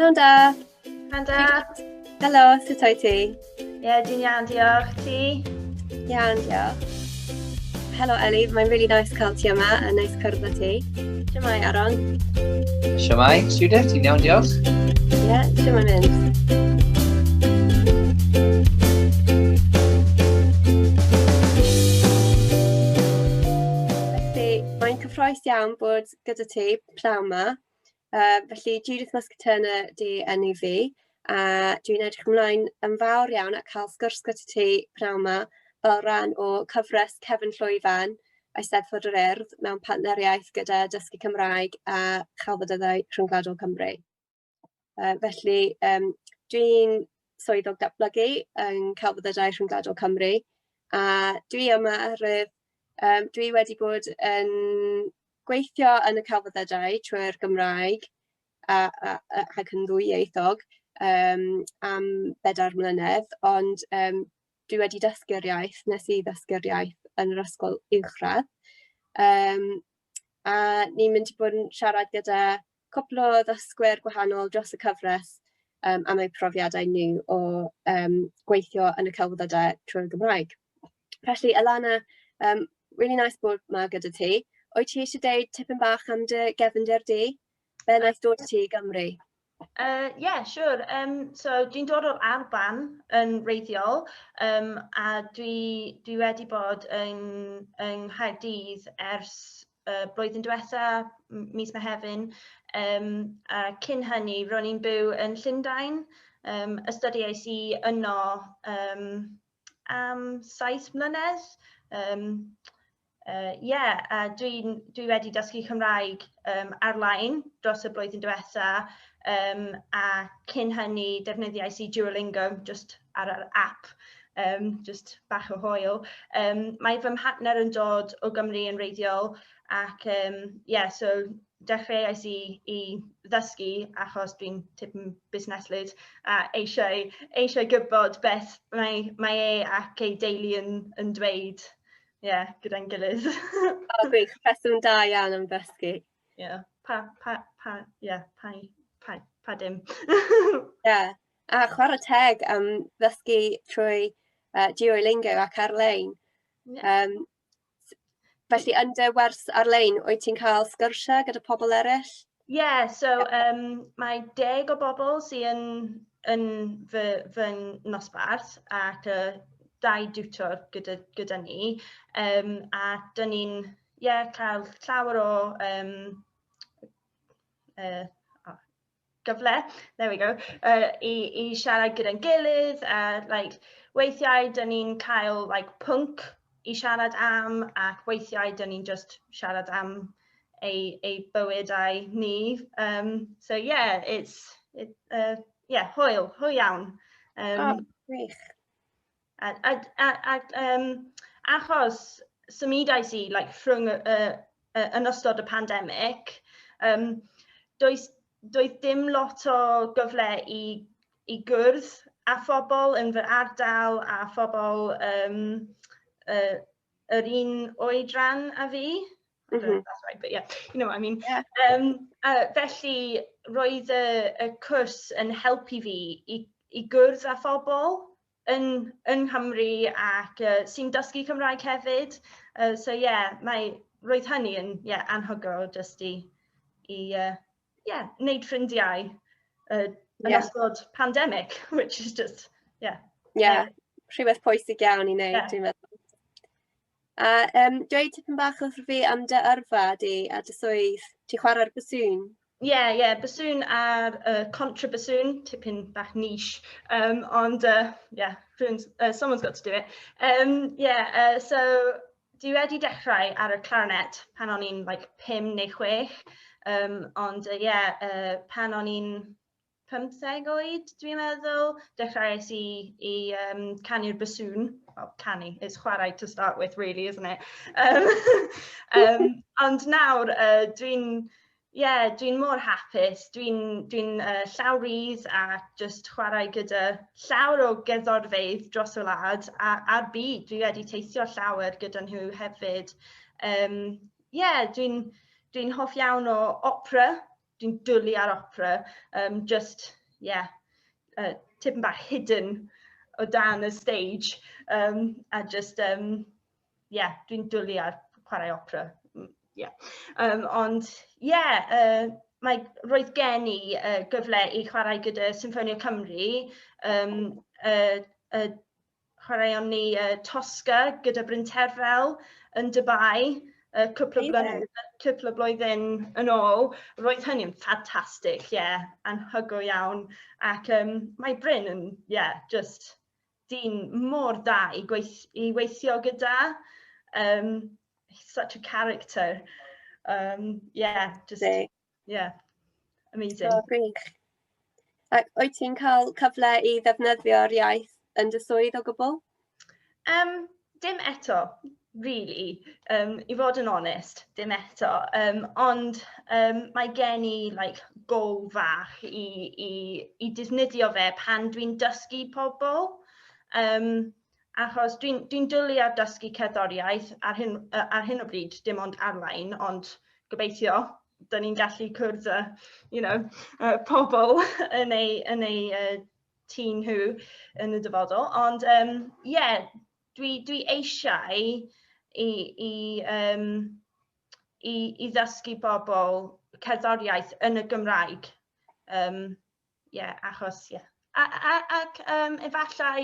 Pnawn da. Pnawn da. Helo, sut wyt ti? Ie, yeah, dwi'n iawn, diolch. Ti? Iawn, diolch. Helo Ellie, mae'n really nice cael ti yma a nice cwrdd â ti. Shwmae, Aron? Shwmae, Judith, ti'n iawn, diolch. Ie, yeah, shwmae mynd? Felly, mae'n cyffroes iawn bod gyda ti pnawn 'ma. Felly Judith Muscat-Turner 'di enw fi, a dwi'n edrych ymlaen yn fawr iawn at cael sgwrs gyda ti pnawn 'ma fel rhan o cyfres Cefn Llwyfan Eisteddfod yr Urdd mewn partneriaeth gyda Dysgu Cymraeg a Chelfydyddau Rhyngwladol Cymru. Felly dwi'n swyddog datblygu yn Celfyddydau Rhyngwladol Cymru, a dwi yma oherwydd dwi wedi bod yn gweithio yn y celfyddydau trwy'r Gymraeg a, a, a, ac yn ddwyieithog am bedair mlynedd, ond dwi wedi dysgu'r iaith, nes i ddysgu'r iaith yn yr ysgol uwchradd. A ni'n mynd i bod yn siarad gyda cwpl o ddysgwyr gwahanol dros y cyfres am eu profiadau nhw o gweithio yn y celfyddydau trwy'r Gymraeg. Felly, Alana, really nice bod 'ma gyda ti. Wyt ti eisiau deud tipyn bach am dy gefndir di? Be wnaeth dod ti i Gymru? Yeah, sure. So dwi'n dod o'r Alban yn wreiddiol, a dwi wedi bod yng Nghaerdydd ers blwyddyn diwetha, mis Mehefin. A cyn hynny, ro'n i'n byw yn Llundain. Ystyriais i yno am 7 mlynedd. Yeah, a dwi wedi dysgu Cymraeg ar-lein dros y blwyddyn diwetha, a cyn hynny defnyddiais i Duolingo just ar yr app, just bach o hwyl. Mae fy mhartner yn dod o Gymru yn wreiddiol ac yeah, so dechreuais i ddysgu achos dwi'n tipyn busneslyd a eisiau gwybod beth mae e ac ei deulu yn dweud, yeah, gyda'n gilydd. O, gwych, rheswm da iawn am ddysgu. Yeah, pa, pa, pa, yeah, pa, pa, pa dim. Yeah, a chwarae teg am ddysgu trwy Duolingo ac ar-lein. Yeah. Felly, yn dy wers ar-lein, wyt ti'n cael sgyrsiau gyda pobl eraill? Yeah, so mae 10 o bobl sy'n yn fy nosbarth ac 2 diwtor gyda ni. A dyn ni'n, yeah, cael llawer o gyfle, there we go, i siarad gyda'n gilydd. Like, weithiau dyn ni'n cael, like, pwnc i siarad am, ac weithiau dyn ni'n just siarad am ei bywydau ni. So yeah, it's it, yeah, hwyl, hwyl iawn. Oh, gwych. A achos symudais i, like, rhwng yn ystod y pandemig, doedd dim lot o gyfle i gwrdd â phobl yn fy ardal a phobl yr un oedran â fi. That's right, but yeah, you know what I mean. Yeah. Felly, roedd y cwrs yn helpu fi i gwrdd â phobl yn Nghymru ac sy'n dysgu Cymraeg hefyd. So yeah, roedd hynny yn, yeah, anhygoel just i yeah, wneud ffrindiau yn ystod pandemic, which is just, yeah. Yeah, rhywbeth pwysig iawn i wneud, dwi'n meddwl. A dweud tipyn bach wrth fi am dy yrfa di a dy swydd. Ti'n chwarae'r basŵn? Yeah, basŵn a'r contrabassoon, tipyn bach niche, ond yeah, someone's got to do it. Yeah, so dwi wedi dechrau ar y clarinet pan o'n i'n, like, 5 neu 6, ond yeah, pan o'n i'n 15 oed, dwi'n meddwl, dechreuais i canu'r basŵn. Well, canu, it's chwarae to start with, really, isn't it? Ond nawr, yeah, dwi'n mor hapus. Dwi'n llawrydd a just chwarae gyda llawer o gerddorfeydd dros y wlad a'r byd. Dwi wedi teithio llawer gyda nhw hefyd. Yeah, dwi'n hoff iawn o opera. Dwi'n dwlu ar opera. Just yeah, tipyn bach hidden o dan y stage. A just, yeah, dwi'n dwlu ar chwarae opera. Yeah. Ond, yeah, roedd gen i gyfle i chwarae gyda Sinfonia Cymru. Chwaraeon ni Tosca gyda Bryn Terfel yn Dubai cwpl o blwyddyn yn ôl. Roedd hynny'n ffantastig, yeah, anhygoel iawn. Ac mae Bryn yn, yeah, just dyn mor da i weithio gyda. He's such a character. Yeah, just, yeah, amazing. Oh, gwych. Ac wyt ti'n cael cyfle i ddefnyddio'r iaith yn dy swydd o gwbl? Dim eto, really. I fod yn onest, dim eto. Ond mae gen i, like, goal fach i defnyddio fe pan dwi'n dysgu pobl. Achos dwi'n dwlu ar dysgu cerddoriaeth ar hyn o bryd, dim ond ar-lein, ond gobeithio dyn ni'n gallu cwrdd â pobl yn eu tŷ nhw yn y dyfodol. Ond yeah, dwi eisiau i ddysgu bobl cerddoriaeth yn y Gymraeg. Yeah, achos, yeah. Ac efallai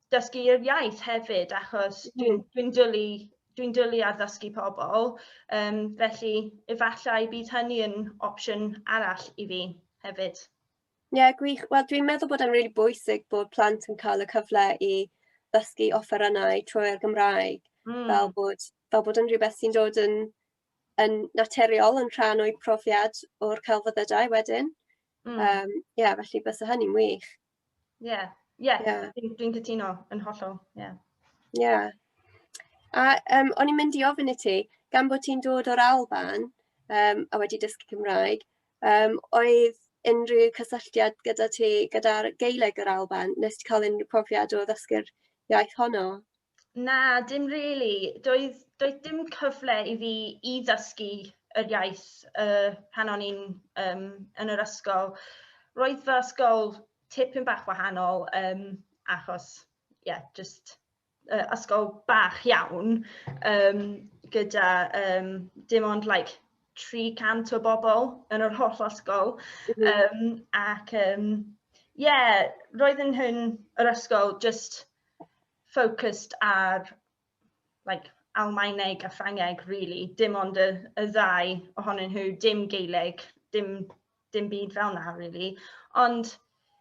dysgu'r iaith hefyd, achos dwi'n dwlu ar ddysgu pobl. Felly, efallai bydd hynny yn opsiwn arall i fi hefyd. Ie, yeah, gwych. Wel, dwi'n meddwl bod e'n rili bwysig bod plant yn cael y cyfle i ddysgu offerynnau trwy'r Gymraeg. Fel bod yn rhywbeth sy'n dod yn naturiol yn rhan o'i profiad o'r celfyddydau wedyn. Yeah, felly bysa hynny'n wych. Ie, dwi'n cytuno yn hollol. Yeah. Yeah. A o'n i'n mynd i ofyn i ti, gan bod ti'n dod o'r Alban a wedi dysgu Cymraeg, oedd unrhyw cysylltiad gyda ti gyda'r Gaeleg yr Alban? Nes ti cael unrhyw profiad o ddysgu'r iaith honno? Na, dim really. Doedd dim cyfle i fi i ddysgu yr iaith pan o'n i'n yn yr ysgol. Roedd fy ysgol tipyn bach wahanol achos, yeah, just ysgol bach iawn gyda dim ond, like, 300 o bobl yn yr holl ysgol. Ac yeah, roedd yn hyn yr ysgol just focused ar, like, Almaeneg a Ffrangeg, really. Dim ond y ddau ohonyn nhw, dim Gaeleg, dim byd fel 'na, really. Ond,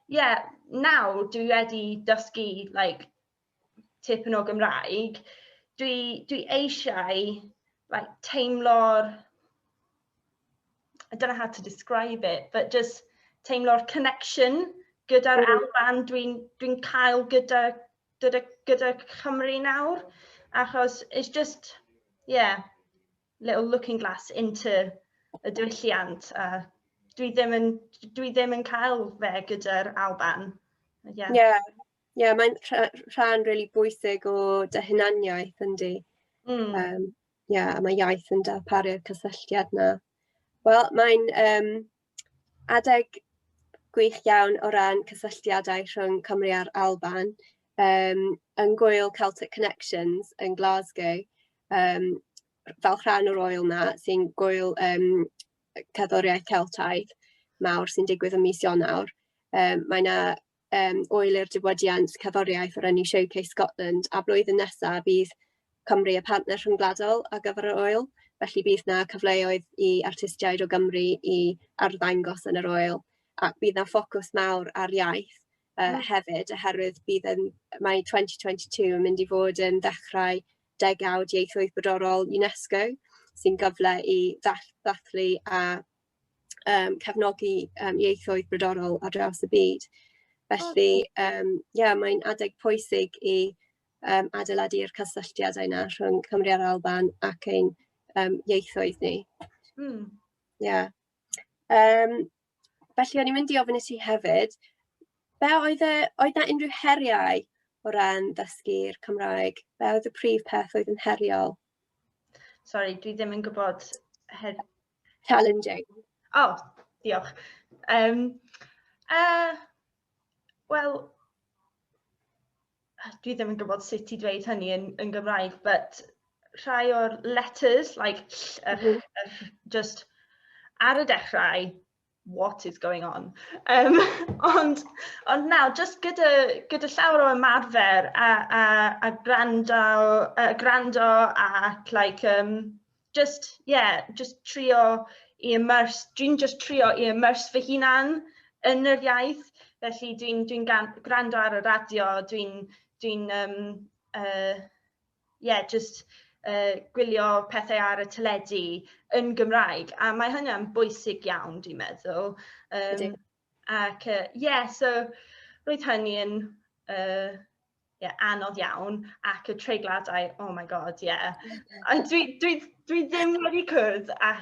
yeah, nawr dwi wedi dysgu, like, tipyn o Gymraeg. Dwi eisiau, like, teimlo'r, I don't know how to describe it, but just teimlo'r connection gyda'r Alban dwi'n dwi cael gyda Cymru nawr. Achos it's just, yeah, little looking glass into y diwylliant. A dwi ddim yn cael fe gyda'r Alban. Yeah. Yeah, mae'n rhan really bwysig o dy hunaniaeth, yndi? Yeah, a mae iaith yn darparu'r cysylltiad 'na. Wel, mae'n adeg gwych iawn o ran cysylltiadau rhwng Cymru a'r Alban. Yn gŵyl Celtic Connections yn Glasgow, fel rhan o'r ŵyl 'na, sy'n gŵyl cerddoriaeth Celtaidd mawr sy'n digwydd ym mis Ionawr. Mae 'na ŵyl i'r diwydiant cerddoriaeth o'r enw Showcase Scotland, a blwyddyn nesaf bydd Cymru y partner rhyngwladol ar gyfer yr ŵyl. Felly bydd 'na cyfleoedd i artistiaid o Gymru i arddangos yn yr ŵyl, ac bydd 'na ffocws mawr ar iaith hefyd, oherwydd mae 2022 yn mynd i fod yn ddechrau degawd ieithoedd brodorol UNESCO, sy'n gyfle i ddathlu a cefnogi ieithoedd brodorol ar draws y byd. Felly, yeah, mae'n adeg pwysig i adeiladu'r cysylltiadau yna rhwng Cymru a'r Alban ac ein ieithoedd ni. Yeah. Felly o'n i'n mynd i ofyn i ti hefyd, be oedd e, oedd na unrhyw heriau o ran ddysgu'r Cymraeg? Be oedd y prif peth oedd yn heriol? Sorry, dwi ddim yn gwybod. Challenging. Oh, Diolch. Wel, dwi ddim yn gwybod sut i dweud hynny yn Gymraeg, but rhai o'r letters, like, ll, y, y, just ar y dechrau, what is going on? Ond nawr, just gyda llawer o ymarfer a gwrando ac like, just, yeah, just trio i immerse, dwi'n just trio i immerse fy hunan yn yr iaith. Felly dwi'n dwi gwrando ar y radio, dwi'n yeah, just gwylio pethau ar y teledu yn Gymraeg. A mae hynny'n bwysig iawn, dwi'n meddwl. Ac, yeah, so roedd hynny yn yeah, anodd iawn. Ac y treigladau, oh my God, yeah. A dwi ddim wedi cwrdd a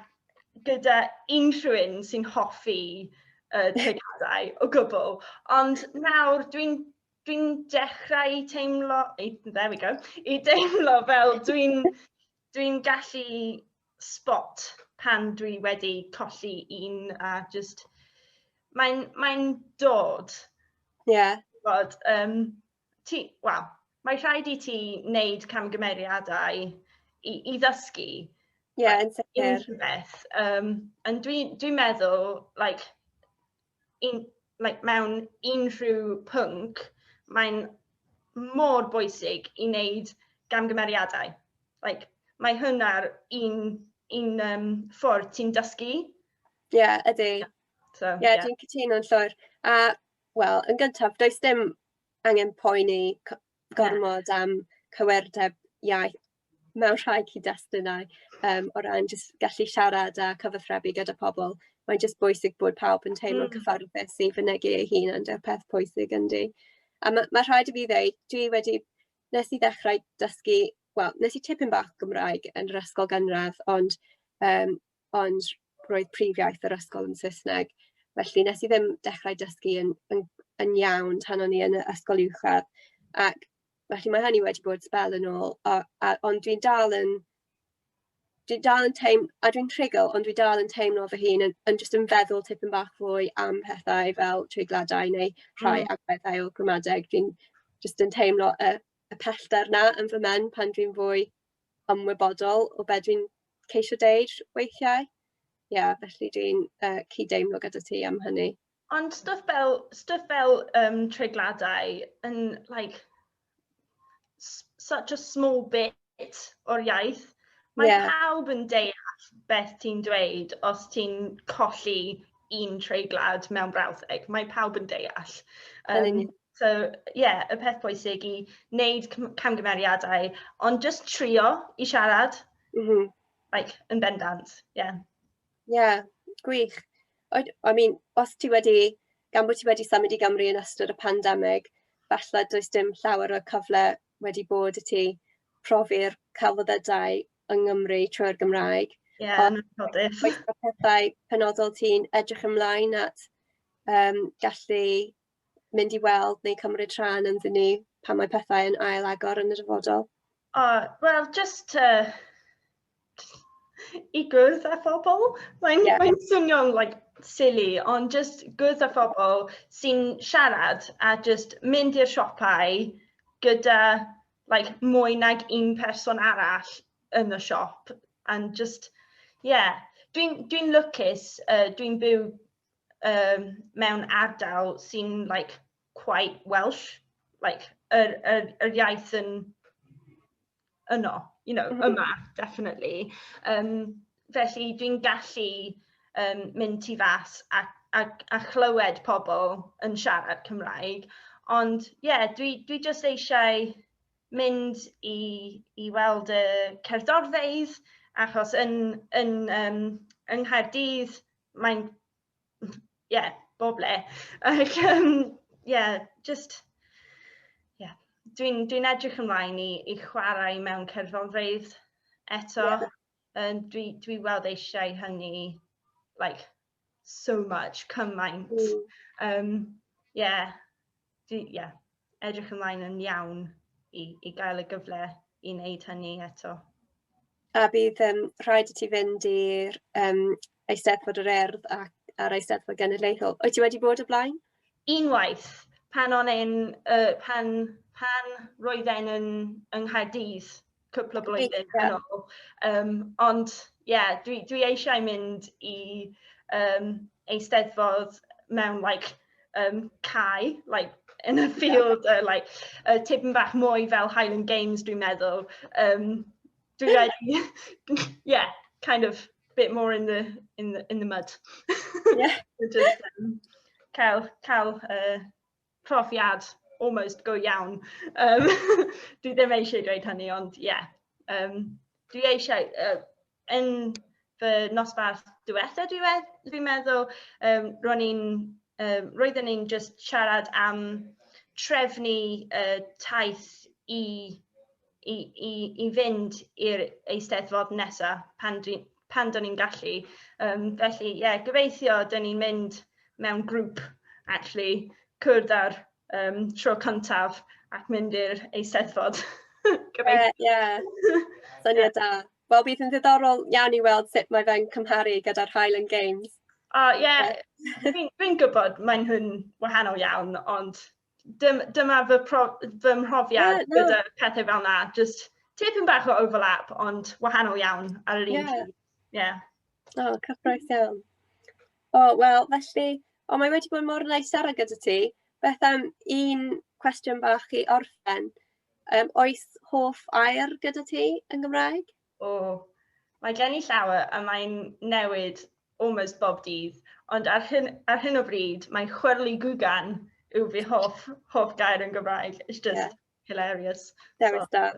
gyda unrhyw un sy'n hoffi treigladau o gwbl. Ond nawr dwi'n dechrau teimlo, there we go, i deimlo fel dwi'n gallu spot pan dwi wedi colli un a just, mae'n dod. Bod, ti, wel, mae rhaid i ti wneud camgymeriadau i ddysgu. Ie, yeah, yn sicr. Unrhyw beth. And dwi'n dwi meddwl, like, like, mewn unrhyw pwnc, mae'n mor bwysig i wneud gamgymeriadau. Like, mae hwnna'r un ffordd ti'n dysgu. Ie, yeah, ydy. So, Ie, yeah, dwi'n cytuno'n llwyr. A, wel, yn gyntaf, does dim angen poeni gormod am cywirdeb iaith mewn rhai cyd-destunau o ran jyst gallu siarad a cyfathrebu gyda pobl. Mae'n jyst bwysig bod pawb yn teimlo'n cyfforddus i fynegi ei hun yn peth pwysig yndi. A ma rhaid i fi ddeud, nes i ddechrau dysgu, wel, nes i tipyn bach Gymraeg yn yr ysgol gynradd, ond roedd prif iaith yr ysgol yn Saesneg. Felly nes i ddim dechrau dysgu yn iawn tan o'n i yn y ysgol uwchradd. Ac felly mae hynny wedi bod sbel yn ôl, ond dwi'n dal yn teim, a dwi'n rhugl, ond dwi dal yn teimlo fy hun yn just yn feddwl tipyn bach fwy am pethau fel treigladau neu rhai agweddau o gramadeg. Dwi'n just yn teimlo y pellter 'na yn fy mhen pan dwi'n fwy ymwybodol o be dwi'n ceisio deud weithiau. Ie, yeah, felly dwi'n cyd-deimlo gyda ti am hynny. Ond stwff fel treigladau yn like such a small bit o'r iaith. Mae pawb yn deall beth ti'n dweud os ti'n colli un treiglad mewn brawddeg. Mae pawb yn deall. So, yeah, y peth pwysig i wneud camgymeriadau, ond just trio i siarad. Like, yn bendant, yeah. Yeah, gwych. I mean, os ti wedi, gan bod ti wedi symud i Gymru yn ystod y pandemig, falle does dim llawer o cyfle wedi bod i ti profi'r celfyddydau yng Nghymru trwy'r Gymraeg. Ie, yeah, yn anffodus. Oes 'na pethau penodol ti'n edrych ymlaen at gallu mynd i weld neu cymryd rhan ynddyn nhw pan mae pethau yn ail agor yn y dyfodol? Oh, well, just i gwrdd â phobl. Mae'n mae swnio'n like, silly, ond just gwrdd â phobl sy'n siarad a just mynd i'r siopau gyda like, mwy nag un person arall yn y siop. And just, yeah, dwi'n dwi lwcus, dwi'n byw mewn ardal sy'n like, quite Welsh. Like, yr iaith yn yno, yma, definitely. Felly dwi'n gallu mynd tu fas a chlywed pobl yn siarad Cymraeg. Ond ie, yeah, dwi just eisiau mynd i weld y cerddorfeydd, achos yng Nghaerdydd mae'n, yeah, bob le. Ac, yeah, just, yeah, dwi'n dwi edrych ymlaen i chwarae mewn cerddorfeydd eto. Yeah. Dwi weld eisiau hynny, like, so much, cymaint. Yeah, dwi, yeah, edrych ymlaen yn iawn i gael y gyfle i wneud hynny eto. A bydd rhaid i ti fynd i'r Eisteddfod yr Urdd ac ar Eisteddfod Genedlaethol. Wyt ti wedi bod o blaen? Unwaith, pan o'n i'n, pan, pan roedden yn, yng Nghaerdydd cwpl o blwyddyn yn ôl. Um, ond, ie, yeah, dwi, dwi eisiau mynd i um, Eisteddfod mewn, like, um, cae, like, in a field, like, tipyn bach mwy fel Highland Games, dwi'n meddwl. Um, dwi wedi, yeah, kind of bit more in the, in the, in the mud. Yeah. Just, um, cael, cael profiad almost go iawn. Um, dwi ddim eisiau dweud hynny, ond ie. Yeah. Um, dwi eisiau, yn fy nosbarth diwetha, dwi, dwi meddwl, um, ro'n i'n, um, roedden ni'n just siarad am trefnu taith i, i, i, i fynd i'r eisteddfod nesaf pan, dwi, pan dyn ni'n gallu. Um, felly, ie, yeah, gobeithio dyn ni'n mynd mewn grŵp, actually, cwrdd ar um, tro cyntaf ac mynd i'r eisteddfod. Ie, ie. Syniad da. Wel, bydd yn ddiddorol iawn i weld sut mae fe'n cymharu gyda'r Highland Games. O, oh, ie, yeah. dwi'n dwi gwybod mae'n hwn wahanol iawn, ond dym, dyma fy, pro, fy mhrofiad yeah, no. gyda pethau fel na. Just tipyn bach o overlap, ond wahanol iawn ar yr un yeah. pryd. Yeah. O, oh, cyffroes iawn. O, oh, wel, felly, o, oh, mae wedi bod mor neis siarad gyda ti. Beth am un cwestiwn bach i orffen? Um, oes hoff air gyda ti yn Gymraeg? O, mae gen i llawer a mae'n newid almost bob dydd. Ond ar hyn, ar hyn o bryd, mae chwyrlu gwgan yw fi hoff, hoff gair yn Gymraeg. It's just yeah. hilarious. Dewis da.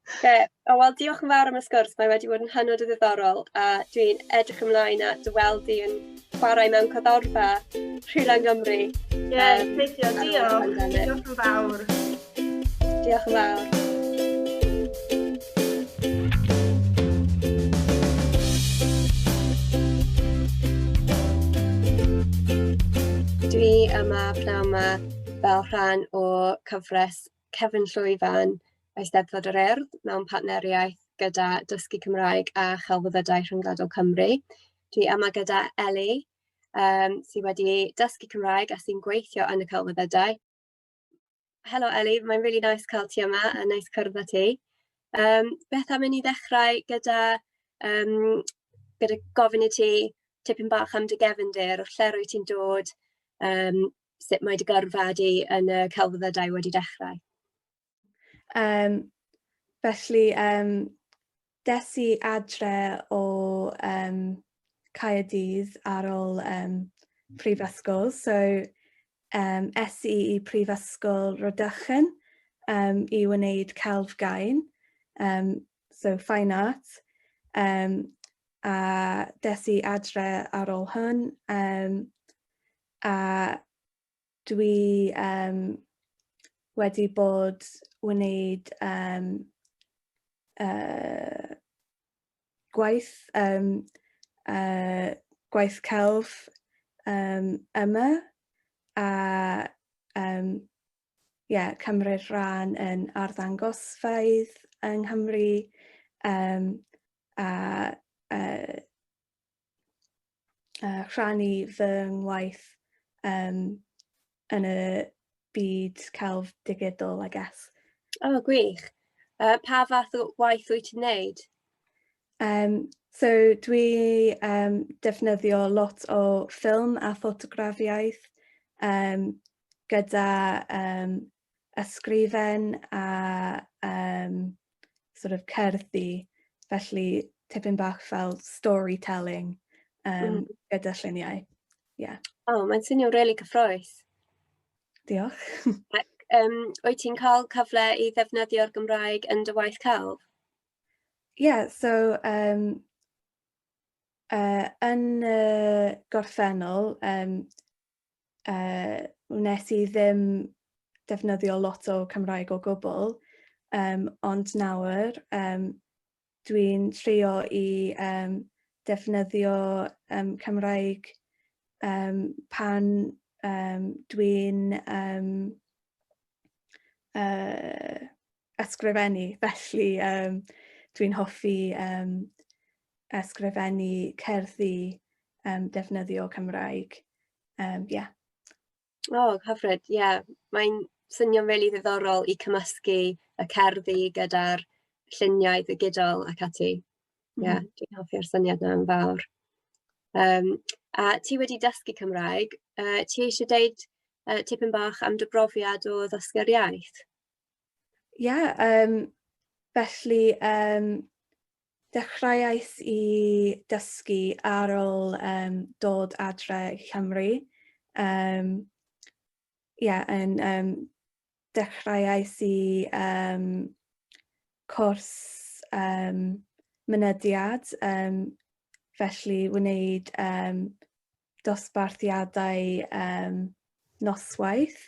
Oce, o wel diolch yn fawr am y sgwrs, mae wedi bod yn hynod o ddiddorol a dwi'n edrych ymlaen at dy weld di yn chwarae mewn cerddorfa rhywle yng Nghymru. Ie, yeah, um, teithio, diolch. Diolch yn fawr. Diolch yn fawr. Dwi yma pnawn yma fel rhan o cyfres Cefn Llwyfan Eisteddfod yr Urdd mewn partneriaeth gyda Dysgu Cymraeg a Chelfyddydau Rhyngwladol Cymru. Dwi yma gyda Ellie, um, sydd wedi dysgu Cymraeg a sy'n gweithio yn y celfyddydau. Helo Ellie, mae'n really nice cael ti yma a nice cwrdd â ti. Um, beth am i ni ddechrau gyda, um, gyda gofyn i ti tipyn bach am dy gefndir, o lle rwy ti'n dod, um, sut mae dy gyrfa di yn y celfyddydau wedi dechrau? Um, felly, um, des i adre o um, Caerdydd ar ôl um, prifysgol. So, um, es i i Prifysgol Rhydychen um, i wneud celf gain, um, so fine art. Um, a des i adre ar ôl hwn. Um, a dwi um, wedi bod wneud um, gwaith, um, gwaith celf um, yma a um, yeah, cymryd rhan yn arddangosfeydd yng Nghymru um, a rhannu fy ngwaith um, yn y byd celf digidol, I guess. O, oh, gwych. Pa fath o waith wyt ti'n neud? Um, so dwi um, defnyddio lot o ffilm a ffotograffiaeth um, gyda um, ysgrifen a um, sort of cerddi, felly tipyn bach fel storytelling um, mm. gyda lluniau. Yeah. Oh, mae'n swnio'n really cyffroes. Diolch. Ac um, wyt ti'n cael cyfle i ddefnyddio'r Gymraeg yn dy waith celf? Yeah, so um, yn y gorffennol, um, wnes i ddim defnyddio lot o Cymraeg o gwbl, um, ond nawr um, dwi'n trio i um, defnyddio um, Cymraeg um, pan um, dwi'n um, ysgrifennu. Felly um, dwi'n hoffi um, ysgrifennu cerddi defnyddio Cymraeg. Yeah. O, oh, hyfryd, ie. Yeah. Mae'n swnio'n rili ddiddorol i cymysgu y cerddi gyda'r lluniau ddigidol ac ati. Ie, yeah, dwi'n hoffi'r syniad yna yn fawr. A ti wedi dysgu Cymraeg, ti eisiau deud tipyn bach am dy brofiad o ddysgu'r iaith? Ie, yeah, felly dechreuais i dysgu ar ôl dod adre i Cymru. Ie, yn dechreuais i cwrs mynediad, felly wneud dosbarthiadau noswaith.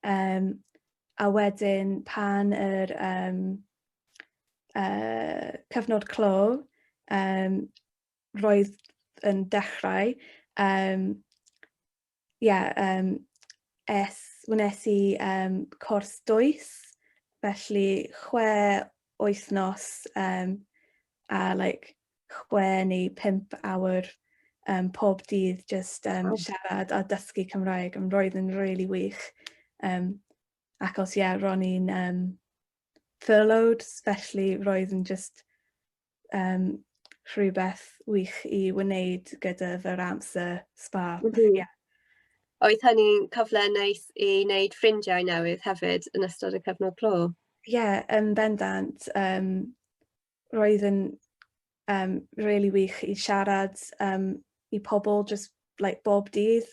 A wedyn pan yr cyfnod clo roedd yn dechrau, ie, es, wnes i cwrs dwys, felly 6 wythnos a like 6 neu 5 awr pob dydd just siarad a dysgu Cymraeg, ond roedd yn really wych. Achos ie, yeah, ro'n i'n furloughed, felly roedd yn just rhywbeth wych i wneud gyda fy'r amser sbâr. Yeah. Oedd hynny'n cyfle neis i wneud ffrindiau newydd hefyd yn ystod y cyfnod clo? Ie, yeah, yn bendant. Roedd yn really wych i siarad i pobl just like bob dydd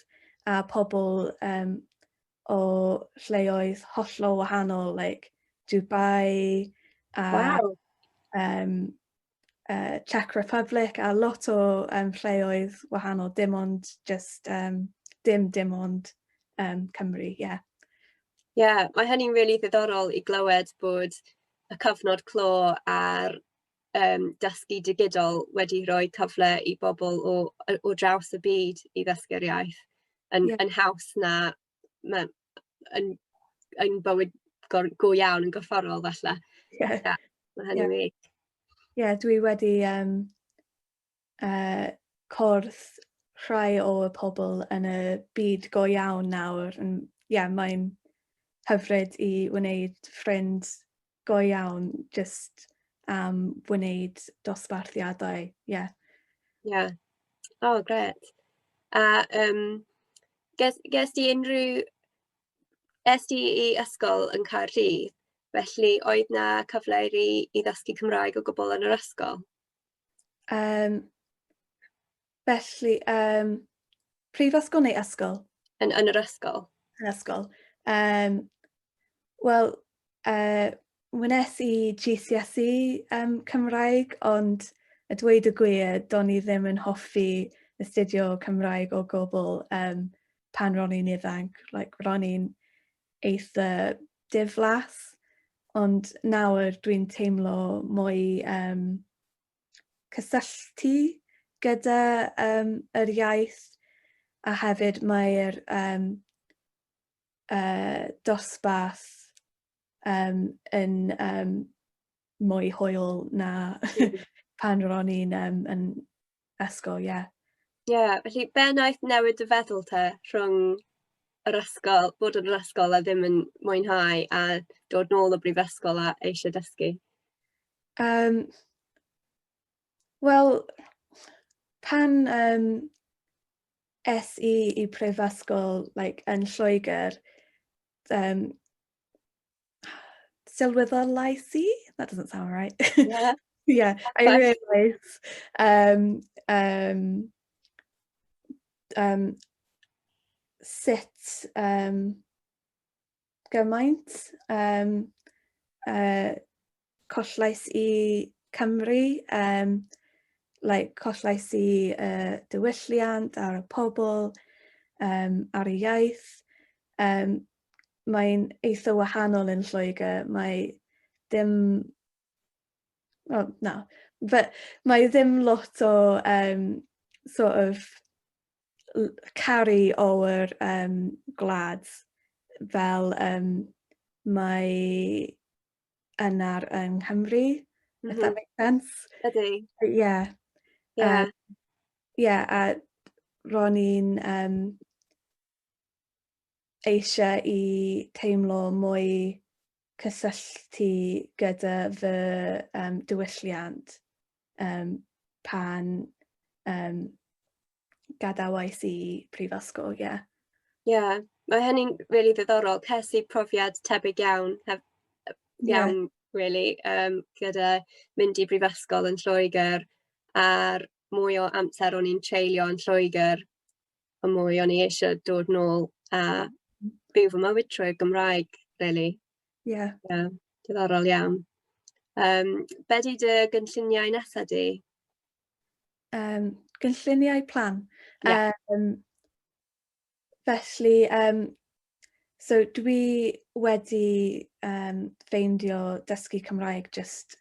a pobl o lleoedd hollol wahanol, like Dubai a Czech Republic a lot o lleoedd wahanol, dim ond just, dim ond Cymru, ie. Yeah. Ie, yeah, mae hynny'n really ddiddorol i glywed bod y cyfnod clo a'r dysgu digidol wedi rhoi cyfle i bobl o draws y byd i ddysgu'r iaith yn, yn haws na ma, yn bywyd go iawn yn gorfforol falle. Yeah, mae hynny'n wych. Ie, yeah, dwi wedi cwrdd rhai o y pobl yn y byd go iawn nawr. Ie, yeah, mae'n hyfryd i wneud ffrind go iawn just am wneud dosbarthiadau. Yeah. Yeah. Oh, grêt. A ges di unrhyw... Es di i ysgol yn Caerdydd, felly oedd 'na cyfle i ddysgu Cymraeg o gwbl yn yr ysgol? Felly, prifysgol neu ysgol? Yn yr ysgol. Yn ysgol. Wel, wnes i GCSE Cymraeg, ond a dweud y gwir, do'n i ddim yn hoffi astudio Cymraeg o gwbl pan ro'n i'n ifanc. Like, ro'n i'n eitha diflas, ond nawr dwi'n teimlo mwy cysylltu gyda yr iaith a hefyd mae'r dosbarth yn mwy hwyl na pan ro'n i'n yn ysgol, ie. Yeah. Ie, yeah, felly be wnaeth newid dy feddwl te rhwng yr ysgol, bod yn yr ysgol a ddim yn mwynhau a dod nôl o brifysgol a eisiau dysgu? Wel, pan es i i prifysgol like, yn Lloegr, sylweddolais i? That doesn't sound right. Yeah. Yeah, I realised sut gymaint collais i Cymru, like, collais i diwylliant a'r pobl, ar y iaith. Mae'n eitha wahanol yn Lloegr. Mae dim... Well, na. But mae ddim lot o sort of caru o'r gwlad fel mae yna'r yng Nghymru, if that makes sense. Ydy. Yeah. Yeah. Yeah, a ro'n i'n um, eisiau i teimlo mwy cysylltu gyda fy um, diwylliant um, pan um, gadawais i prifysgol, ie. Yeah. Ie, yeah, mae hynny'n really ddiddorol. Ces i profiad tebyg iawn, hef, iawn, yeah. really, um, gyda mynd i brifysgol yn Lloegr a'r mwy o amser o'n i'n treulio yn Lloegr, y mwy o'n i eisiau dod nôl a byw fy mywyd trwy'r Gymraeg, really. Ie. Yeah. Yeah, diddorol iawn. Um, be di dy gynlluniau nesaf di? Um, gynlluniau plan. Yeah. Felly, um, so dwi wedi um, ffeindio dysgu Cymraeg just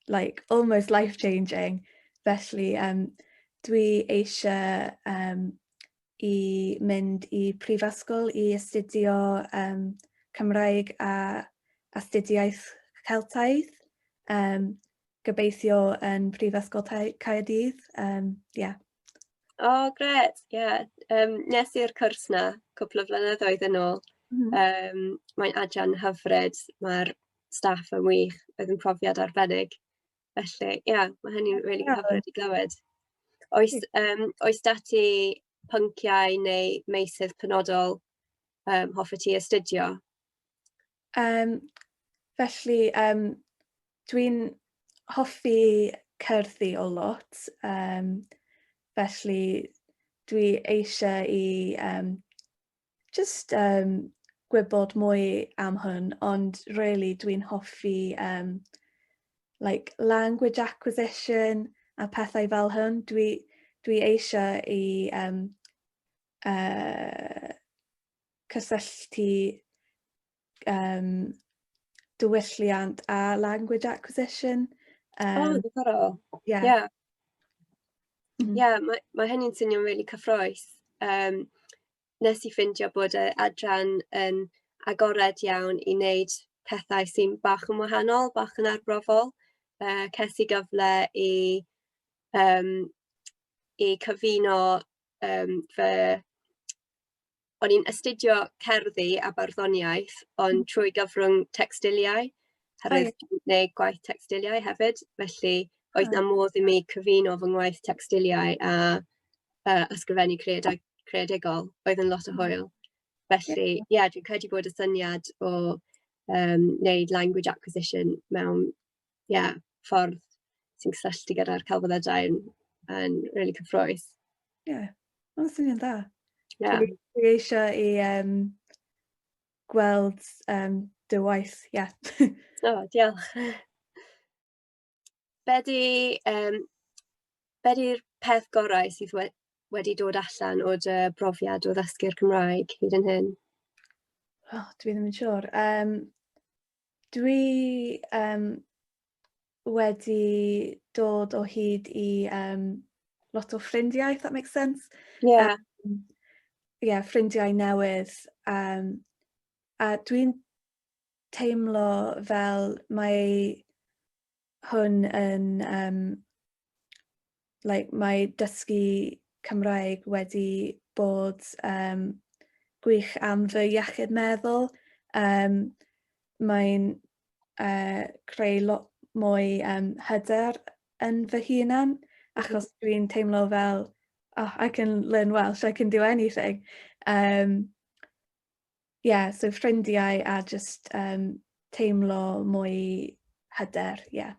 like almost life-changing. Felly, um, dwi eisiau um, i mynd i prifysgol i astudio um, Cymraeg a astudiaeth Celtaidd. Um, gobeithio yn Prifysgol Caerdydd. Um, yeah. O, oh, gret, ie. Yeah. Nes i'r cwrs na cwpl o flynyddoedd yn ôl. Mm -hmm. Mae'n adran hyfryd, mae'r staff yn wych, oedd yn profiad arbennig. Felly, ie, yeah, mae hynny'n really yeah. hyfryd i glywed. Oes, um, oes dati pynciau neu meysydd penodol um, hoffet ti astudio? Um, felly, um, dwi'n hoffi cerddi o lot, um, felly dwi eisiau i um, just um, gwybod mwy am hwn, ond really dwi'n hoffi um, like language acquisition a pethau fel hwn. Dwi, dwi eisiau i um, cysylltu um, diwylliant a language acquisition. Oh, diddorol. Yeah. Yeah. Yeah, mae, mae hynny'n swnio'n really cyffroes. Um, nes i ffindio bod y adran yn agored iawn i wneud pethau sy'n bach yn wahanol, bach yn arbrofol. Ces i gyfle i, um, i cyfuno um, fy o'n i'n astudio cerddi a barddoniaeth, ond mm. trwy gyfrwng tecstiliau, herwydd oh, yeah. neu gwaith tecstiliau hefyd. Felly, oedd na modd i mi cyfuno fy ngwaith tecstiliau a ysgrifennu creadigol, oedd yn lot o mm. hwyl. Felly, ie, yeah, dwi'n credu bod y syniad o um, wneud language acquisition mewn yeah, ffordd sy'n cysylltu gyda'r celfyddydau yn, yn really cyffrous. Ie, yeah, mae'n syniad dda. Yeah. Dwi, dwi eisiau i um, gweld um, dy waith, ie. Yeah. O, oh, diolch. Be di, um, be di'r peth gorau sydd we wedi dod allan o dy brofiad o ddysgu'r Cymraeg hyd yn hyn? Oh, dwi ddim yn siŵr. Um, dwi um, wedi dod o hyd i um, lot o ffrindiau, if that makes sense. Yeah. Yeah, ffrindiau newydd. Um, a dwi'n teimlo fel mae hwn yn um, like, mae dysgu Cymraeg wedi bod um, gwych am fy iechyd meddwl. Um, mae'n creu lot mwy um, hyder yn fy hunan, achos dwi'n teimlo fel, oh, I can learn Welsh, I can do anything. Um, yeah, so ffrindiau a just um, teimlo mwy hyder, yeah.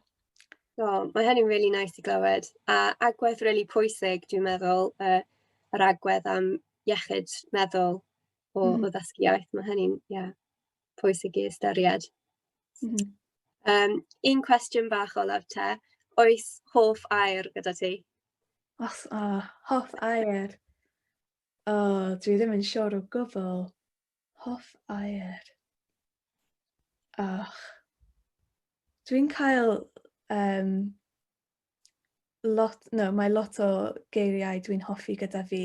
O, mae hynny'n really nice i glywed. A agwedd really pwysig, dwi'n meddwl, yr agwedd am iechyd meddwl o, o ddysgu iaith. Mae hynny'n, yeah, pwysig i ystyried. Mm -hmm. Un cwestiwn bach olaf te. Oes hoff air gyda ti? Os, oh, hoff air. Oh, dwi ddim yn siŵr o gwbl. Hoff air. Och. Dwi'n cael um, lot, no, mae lot o geiriau dwi'n hoffi gyda fi.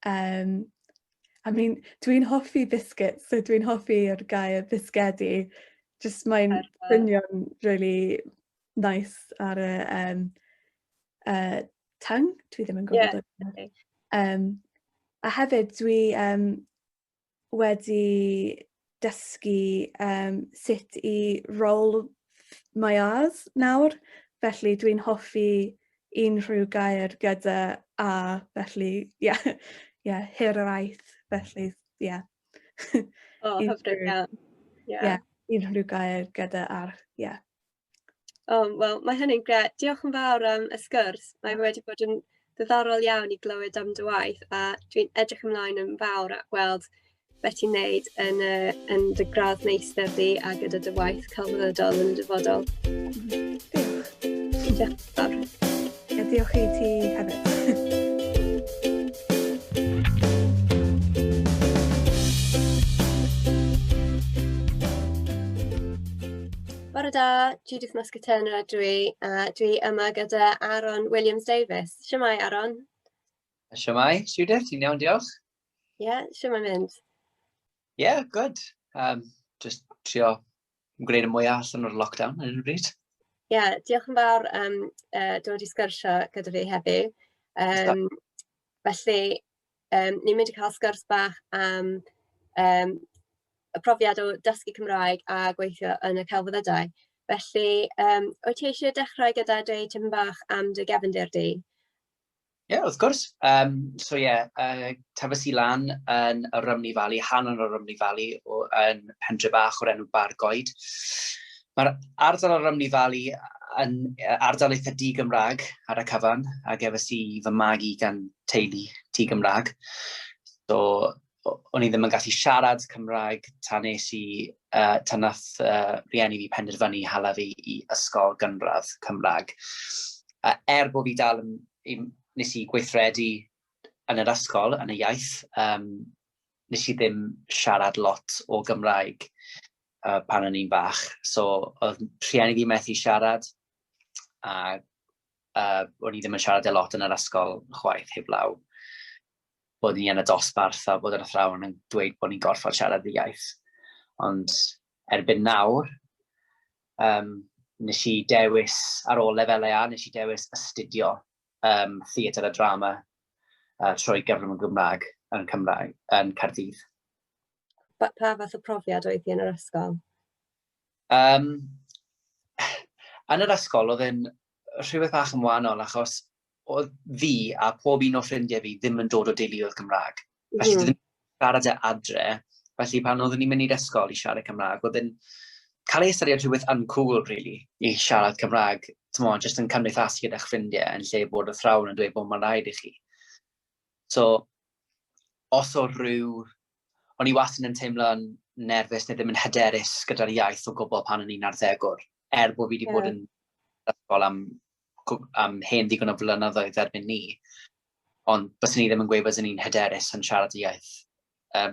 Um, I mean, dwi'n hoffi biscuits, so dwi'n hoffi'r gair bisgedi. Just mae'n swnio'n really nice ar y um, tongue, dwi ddim yn gwybod. Yeah. A hefyd dwi wedi dysgu sut i roll my R's nawr, felly dwi'n hoffi unrhyw gair gyda A, felly ie, yeah, yeah, hiraeth, felly ie. Yeah. O, oh, hyfryd iawn. Yeah. Yeah, unrhyw gair gyda R, ie. Yeah. O, wel, mae hynny'n grêt. Diolch yn fawr am y sgwrs. Mae wedi bod yn ddiddorol iawn i glywed am dy waith, a dwi'n edrych ymlaen yn fawr at gweld beth ti'n neud yn, yn dy gradd meistr di a gyda dy waith celfyddydol yn y dyfodol. Diolch. Diolch yn fawr. A diolch i ti hefyd. Bore da, Judith Muscaterna ydw i, a dwi yma gyda Aaron Williams Davies. Shwmae, Aaron? Shwmae, Judith, ti'n iawn, diolch? Ie, yeah, shwmae mynd? Ie, yeah, good. Just trio gwneud y mwyaf allan o'r lockdown ar hyn o bryd. Ie, yeah, diolch yn fawr am dod i sgwrsio gyda fi heddiw. Felly, ni'n mynd i cael sgwrs bach am y profiad o dysgu Cymraeg a gweithio yn y celfyddydau. Felly, wyt ti eisiau dechrau gyda dweud tipyn bach am dy gefndir di? Ie, yeah, wrth gwrs. So ie, yeah, tyfes i lan yn y Rhymney Valley, hanner o'r Rhymney Valley, yn pentre bach o'r enw Bargoed. Mae'r ardal o'r Rhymney Valley yn ardal eitha di-Gymraeg ar y cyfan, a gefes i fy magu gan teulu di-Gymraeg. So, o'n i ddim yn gallu siarad Cymraeg tan nes i, tan nath rhieni fi penderfynu hala fi i ysgol gynradd Cymraeg. Er bod fi dal yn, nes i gweithredu yn yr ysgol, yn y iaith, nes i ddim siarad lot o Gymraeg pan o'n i'n bach. So, oedd rhieni fi methu siarad, a o'n i ddim yn siarad e lot yn yr ysgol chwaith, heblaw bod ni yn y dosbarth a bod yr athrawon yn dweud bod ni'n gorfod siarad y iaith. Ond erbyn nawr, nes i dewis, ar ôl lefelau A, nes i dewis astudio theatr a drama trwy gyfrwng y Gymraeg yn Cymraeg, yn Caerdydd. Pa fath o profiad oedd hi yn yr ysgol? Yn yr ysgol oedd e'n rhywbeth bach yn wahanol, achos oedd fi a pob un o ffrindiau fi ddim yn dod o deuluoedd Cymraeg. Felly ddim yn siarad e adre. Felly pan oeddwn ni'n mynd i'r ysgol i siarad Cymraeg, oedd e'n cael ei ystyried rhywbeth uncool, really, i siarad Cymraeg. T'mod, jyst yn cymdeithasu gyda'ch ffrindiau yn lle bod y athrawon yn dweud bod mae'n rhaid i chi. So, os o rhyw... O'n i wastad yn teimlo'n nerfus neu ddim yn hyderus gyda'r iaith o gwbl pan o'n i'n arddegwr, er bod fi wedi bod yn ysgol am hen ddigon o flynyddoedd erbyn ni, ond byswn i ddim yn gweud byswn i'n hyderus yn siarad y iaith.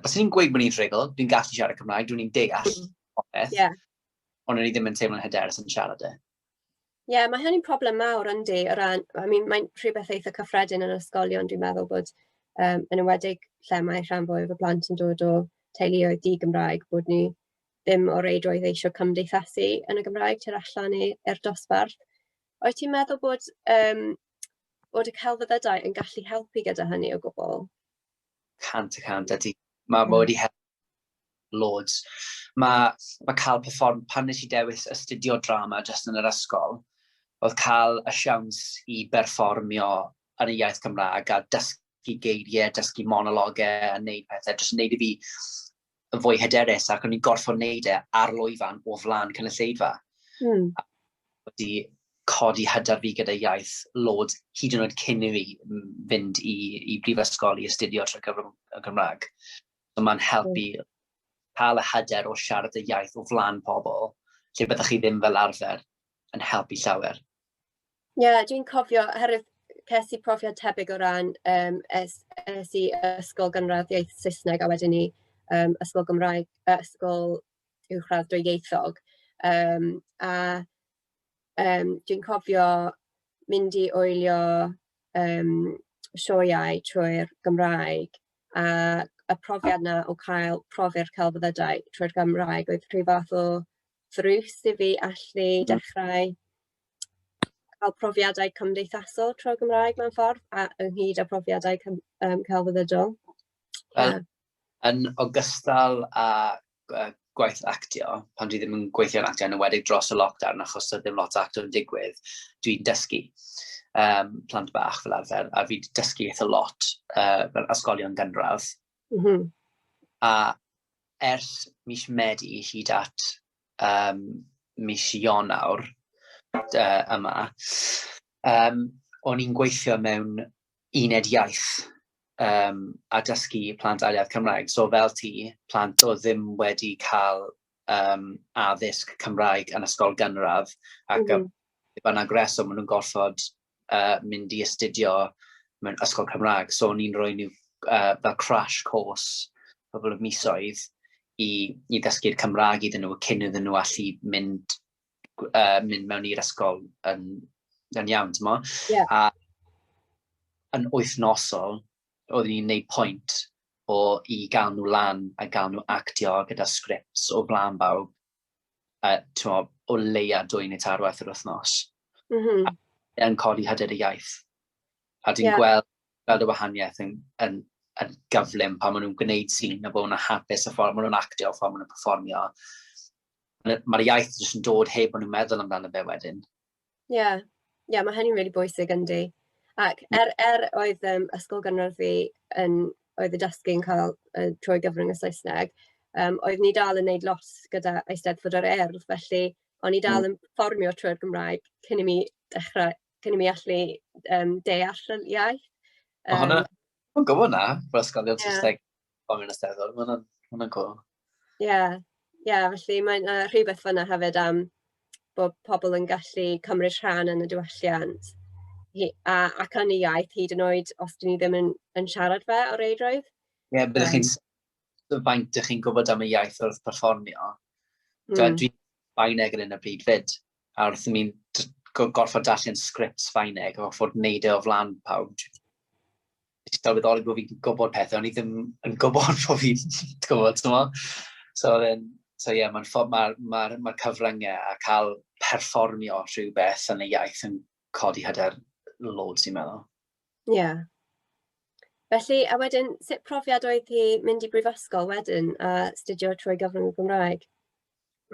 Byswn i'n gweud bod ni'n rhugl, dwi'n gallu siarad Cymraeg, dwi'n deall popeth, ond o'n i ddim yn teimlo'n hyderus yn siarad e. Ie, yeah, mae hynny'n problem mawr yndi, o ran, I mean, mae'n rhywbeth eitha cyffredin yn ysgolion, dwi'n meddwl bod, yn enwedig lle mae rhan fwyaf o blant yn dod o teuluoedd di-Gymraeg, bod ni ddim o reidrwydd eisiau cymdeithasu yn y Gymraeg tu'r allan i'r dosbarth. Wyt ti'n meddwl bod y celfyddydau yn gallu helpu gyda hynny o gwbl? 100% ydy. Mae wedi helpu loads. Mae cael perform, pan nes i dewis astudio drama jyst yn yr ysgol, oedd cael y siawns i berfformio yn y iaith Cymraeg a dysgu geiriau, dysgu monologau a wneud pethau, jyst yn wneud i fi yn fwy hyderus, ac o'n i'n gorfod wneud e ar lwyfan o flaen cynulleidfa. A wedi codi hyder fi gyda iaith loads, hyd yn oed cyn i fi fynd i brifysgol i astudio trwy gyfrwng y Gymraeg. So mae'n helpu cael y hyder o siarad y iaith o flaen pobl, lle byddwch chi ddim fel arfer, yn helpu llawer. Ie, yeah, dwi'n cofio, oherwydd ces i profiad tebyg o ran, es i ysgol gynradd iaith Saesneg a wedyn i ysgol Gymraeg, ysgol uwchradd dwyieithog. A dwi'n cofio mynd i wylio sioeau trwy'r Gymraeg, a y profiad 'na o cael profi'r celfyddydau trwy'r Gymraeg oedd rhyw fath o ddrws i fi allu dechrau. cael profiadau cymdeithasol trwy'r Gymraeg mewn ffordd, a ynghyd â profiadau cym celfyddydol. Wel, yn ogystal â gwaith actio, pan dwi ddim yn gweithio yn actio, yn enwedig dros y lockdown, achos doedd ddim lot o actio yn digwydd, dwi'n dysgu plant bach fel arfer, a fi 'di dysgu eitha lot fel ysgolion gynradd. A ers mis Medi hyd at mis Ionawr yma, o'n i'n gweithio mewn uned iaith a dysgu plant ail iaith Cymraeg. So fel ti, plant oedd ddim wedi cael addysg Cymraeg yn ysgol gynradd ac bynnag reswm maen nhw'n gorfod mynd i astudio mewn ysgol Cymraeg. So o'n i'n rhoi nhw fel crash course cwpl o misoedd i ddysgu'r Cymraeg iddyn nhw cyn iddyn nhw allu mynd mewn i'r ysgol yn iawn, timod? A yn wythnosol, oeddwn i'n gwneud pwynt o i gael nhw lan a gael nhw actio gyda scripts o flaen bawb, timod, o leia 2 neu 3 waith yr wythnos. A yn codi hyder y iaith. A dwi'n gweld y wahaniaeth yn gyflym pan maen nhw'n gwneud sîn a bod nhw'n hapus y ffordd maen nhw'n actio, y ffordd maen nhw'n perfformio. Mae'r iaith jyst yn dod heb bod nhw'n meddwl amdano fe wedyn. Ie, yeah. Yeah, mae hynny'n really bwysig yndi. Ac er oedd ysgol gynradd fi yn, oedd y dysgu'n cael trwy gyfrwng y Saesneg, oedd ni dal yn neud lot gyda Eisteddfod yr Urdd, felly o'n i dal yn perfformio trwy'r Gymraeg cyn i mi dechrau, cyn i mi allu deall y iaith. Mae hwnna, mae'n gwybod na, fel ysgolion Saesneg perfformio'n Eisteddfod, mae hwnna'n cool. Ie, ie, felly mae'n rhywbeth fan'na hefyd am bod pobl yn gallu cymryd rhan yn y diwylliant ac yn y iaith, hyd yn oed os 'dyn ni ddim yn siarad fe o reidrwydd. Ie, byddwch chi'n faint ydych chi'n gwybod am y iaith wrth perfformio. Dwi'n Sbaeneg yn un o bryd fyd, a wrth i mi'n gorfod darllen sgript Sbaeneg a gorfod wneud e o flaen pawb, dwi'n sylweddoli bod fi'n gwybod pethau, ond i ddim yn gwybod bod fi'n gwybod, ti'n gwybod? So, then, so yeah, mae'n ma cyfryngau a cael perfformio rhywbeth yn y iaith yn codi hyder loads, i'n meddwl. Ie. Yeah. Felly, a wedyn, sut profiad oedd hi mynd i brifysgol wedyn a astudio trwy gyfrwng y Gymraeg?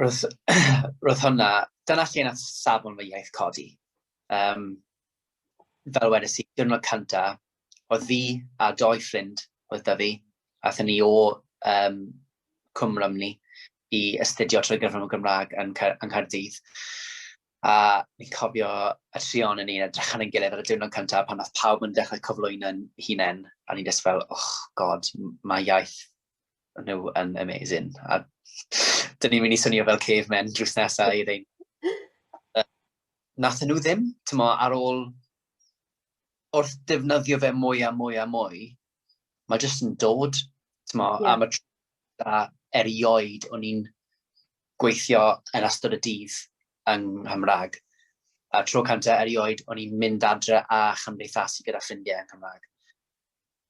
Roedd hwnna, dyna lle nath safon fy iaith codi. Fel wedes i, diwrnod cynta, oedd fi a doi ffrind oedd 'da fi, aethon ni o Cwm Rhymni i astudio trwy gyfrwng y Gymraeg yng Nghaerdydd. A ni'n cofio y tri ohonon ni'n edrych ar ein gilydd ar y diwrnod cyntaf pan nath pawb yn dechrau cyflwyno'n hunain, a ni'n just fel, oh God, mae iaith nhw yn amazing. A dyn ni'n mynd i swnio fel cavemen drws nesaf i ddeud. Nathon nhw ddim, t'mo, ar ôl wrth defnyddio fe mwy a mwy a mwy, mae jyst yn dod, t'mo, am y tro erioed o'n i'n gweithio yn ystod y dydd yng Nghymraeg. A tro cyntaf erioed o'n i'n mynd adre a chymdeithasu gyda ffrindiau yn Cymraeg.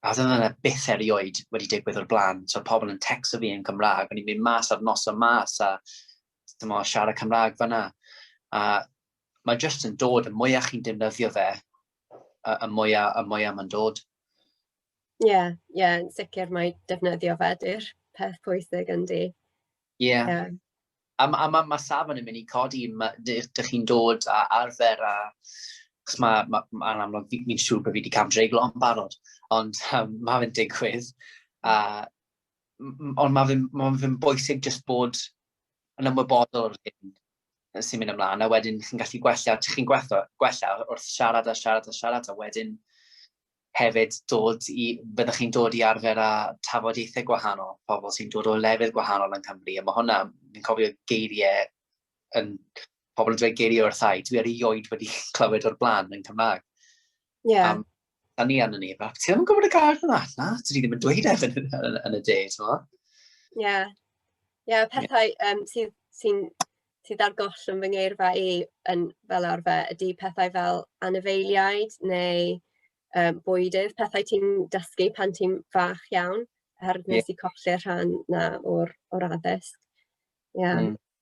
A oedd hwnna byth erioed wedi digwydd o'r blaen. So pobl yn texto fi yn Cymraeg, o'n i'n mynd mas ar noson mas a t'mo, siarad Cymraeg fan'na. A mae jyst yn dod, y mwyaf chi'n defnyddio fe, y mwyaf mae'n dod. Ie, ie, yn sicr mae defnyddio fe 'di'r peth pwysig yndi. Ie. A ma safon yn mynd i codi, dych chi'n dod a arfer a... Chos ma amlwg, fi'n siŵr bod fi wedi cam-dreiglo yn barod, ond ma fe'n digwydd. Ond ma fe'n bwysig jyst bod yn ymwybodol o'r hyn sy'n mynd ymlaen, a wedyn chi'n gallu gwella, chi'n gwella wrth siarad a siarad a siarad, a wedyn hefyd byddwch chi'n dod i arfer â tafodieithau gwahanol, pobl sy'n dod o lefydd gwahanol yn Cymru, a mae hwnna, fi'n cofio geiriau, pobl yn dweud geiriau wrtha i, dwi erioed wedi clywed o'r blaen yn Cymraeg. A ni arno ni, fel, ti ddim yn gwybod y gair yna? Na, dwi ddim yn dweud e yn y de, ti'n gwbod? Ie. Ie, pethau sydd ar goll yn fy ngeirfa i yn fel arfer ydy pethau fel anifeiliaid neu bwydydd, pethau ti'n dysgu pan ti'n fach iawn, oherwydd nes i colli'r rhan 'na o'r addysg. Ie,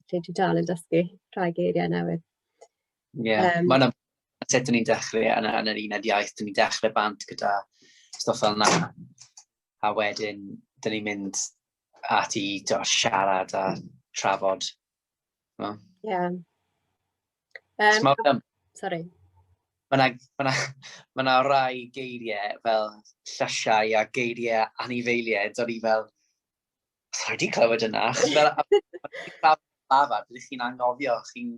felly dwi dal yn dysgu rhai geiriau newydd. Ie, mae 'na Sut dyn ni'n dechrau yn, yn yr uned iaith, dyn ni'n dechrau bant gyda stwff fel yna. A wedyn, dyn ni'n mynd at i do, siarad a trafod. Ie. Yeah. Um, sorry. Mae yna ma na, ma na rai geiriau fel llysiau a geiriau anifeiliaid, o'n i fel, Sa'i di clywed yna. Achos fel, lafar, byddwch chi'n anghofio, chi'n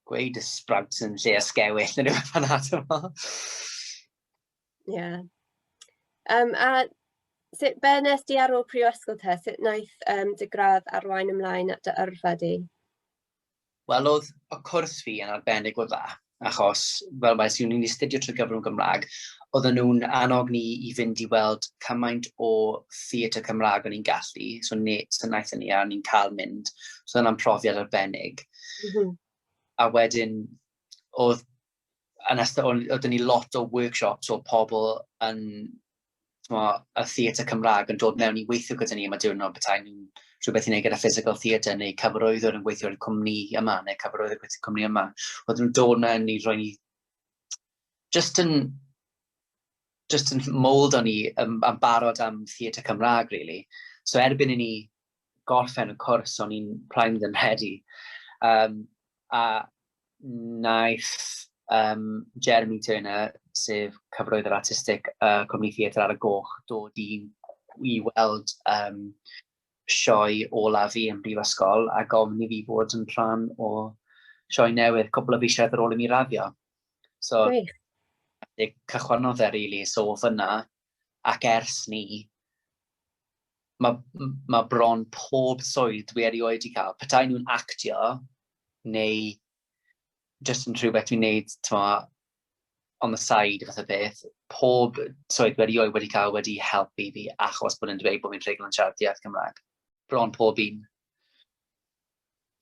gweud y sprouts yn lle ysgewyll neu rhywbeth fel 'na, t'mo'? Ie. Um, a sut, be nes di ar ôl prifysgol te? Sut wnaeth um, dy gradd arwain ymlaen at dy yrfa di? Wel, oedd y cwrs fi yn arbennig o dda, achos, fel wedes i, o'n i'n astudio trwy gyfrwng Gymraeg, oedden nhw'n annog ni i fynd i weld cymaint o theatr Cymraeg o'n i'n gallu, so, ne, so wnaethon ni a o'n i'n cael mynd, so hwnna'n profiad arbennig. A wedyn, oedd, yn ystod, oedd ni lot o workshops o pobl yn t'mo', y theatr Cymraeg yn dod mewn i weithio gyda ni am y diwrnod, petai nhw'n rhywbeth i wneud gyda physical theatre neu cyfarwyddwr yn gweithio i'r cwmni yma neu cyfarwyddwr gweithio i'r cwmni yma. Oedden nhw'n dod mewn i roi ni just yn just yn mold o'n ni yn, yn barod am theatr Cymraeg, really. So erbyn i ni gorffen y cwrs, o'n i'n primed and ready. A wnaeth um, Jeremy Turner, sef cyfarwyddwr artistig y Cwmni Theatr ar y Goch, dod i, i weld um, sioe olaf fi yn brifysgol a gofyn i fi fod yn rhan o sioe newydd cwpl o fisoedd ar ôl i mi raddio. So, Gwych. cychwynnodd e, really, so o fyna, ac ers ni, mae ma bron pob swydd dwi erioed wedi cael, petai nhw'n actio, neu jyst yn rhywbeth dwi'n neud, t'mo', on the side fath o beth, pob swydd dwi erioed wedi cael wedi helpu fi achos bod yn dweud bod fi'n rhugl yn siarad iaith Gymraeg. Bron pob un.